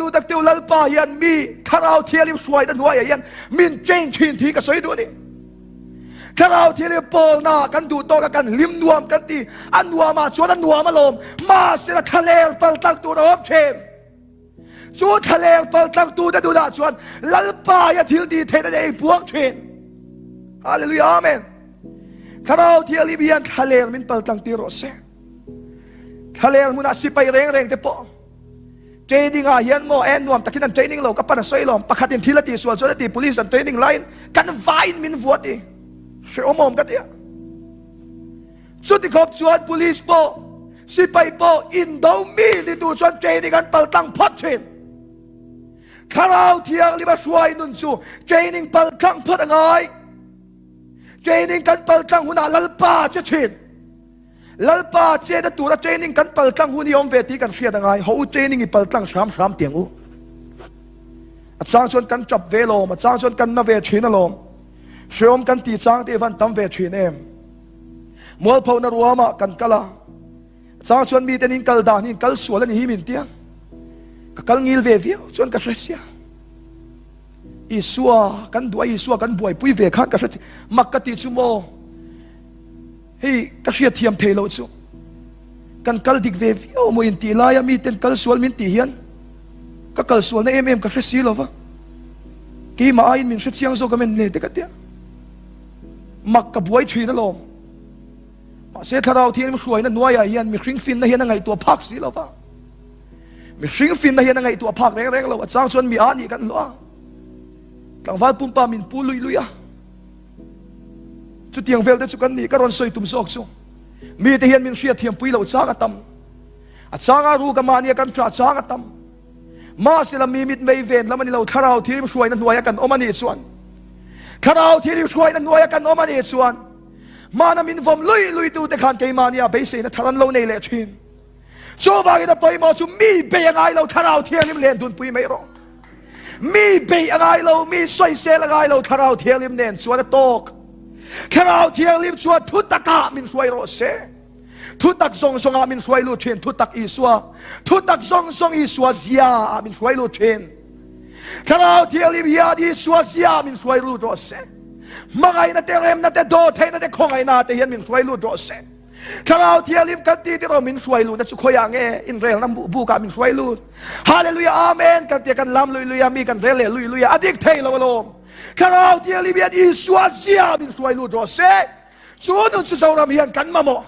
tu tak teu Lalpa hian mi Thlarau Thianghlim hruaina hnuaiah hian min change thin thi ka sawi duh a ni. Thlarau Thianghlim pawlna kan duh tawk a kan hlim nuam kan ti a nuam ah chuan a nuam alawm mahsela thlaler pal tlang tur a awm thin. Chu thlaler pal tlang tu te dunah chuan Lalpa hi a thil tih theihna te a inpuang thin. Hallelujah Amen. Thlarau Thianghlim hian thlaler min pal tlang tir rawh se. Thlaler hmunah sipai reng reng te pawh training ah hian maw en nuam takin an training lo ka pan a sawi lawm pakhatin thil a tih sual chuan a ti police an training laiin kan vaiin min vuah ti hrehawm awm ka tia chuti khawp chuan police pawh sipai pawh indo mi ni tur chuan training an pal tlang phawt thin thlarau thianghlim a hruai nun chu training pal tlang phawt a ngai training kan pal tlang hunah lalpa che thin Lalpa chetna tura training kan paltlang hun hi awm ve tih kan hriat a ngai. Haw u training i paltlang hram hram tiang u. A chang chuan kan tap ve lawm, a chang chuan kan na ve thin alawm. Hreawm kan tih chang te van tam ve thin em. Mualphona ruamah kan kal a, a chang chuan miten in kal dan hi in kal sual a ni hi min tia. Ka kal ngil ve viau chuan ka hre sia. Isua kan duh a, Isua kan buaipui ve khan ka hre mak ka tih chu maw. Hei ka hriat thiam thei loh chu kan kal dik ve viau maw intih laia miten kal sual min tih hian ka kal sualna em em ka hre si lova keimah aiin min hre chiang zawk a men le te ka tia mak ka buai thin alawm mahse thlarau thianghlim hruaina hnuaiah hian mihring finna hian a ngaihtuah phak si lova mihring finna hian a ngaihtuah phak reng reng lo a chang chuan mi a nih kan hlawh a tlangval pumpa min pu lui lui a Chutiang vel te chu kan nih ka rawn sawi tum zawk chu mite hian min hriat thiam pui loh chang a tam. A changa ruka mahnia kan ṭah chang a tam. Mahsela mi mit mei ven lam a ni lo, Thlarau Thianghlim hruaina hnuaia kan awm a nih chuan, Thlarau Thianghlim hruaina hnuaia kan awm a nih chuan, mahna min vawm lui lui tute khan keimahnia beiseina thar an lo nei leh ṭhin. Chuvangin a pawimawh chu mi bei a ngai lo, Thlarau Thianghlim len dunpui mai rawh. Mi bei a ngai lo, mi sawisel a ngai lo, Thlarau Thianghlim nen chuan a tawk. Thlarau Thianghlim chuan thu takah min hruai rawh se. Thu tak zawng zawngah min hruai lut thin, thu tak Isua. Thu tak zawng zawng Isua zia ah min hruai lut thin. Thlarau Thianghlim hian Isua zia ah min hruai lut rawh se. Hmangaihna te, remna te, dawhtheihna te, khawngaihna te hian min hruai lut rawh se. Thlarau Thianghlim kan ti tiraw min hruai luhna chu khawiah nge inrelna bukah min hruai lut. Hallelujah Amen kan tia kan lam lui lui a mi kan rel leh lui lui a a dik thei lo alawm. Thlarau Thianghlim hian Isua zia min hruai lut rawh se. Chu nun chu Zoram hian kan mamawh.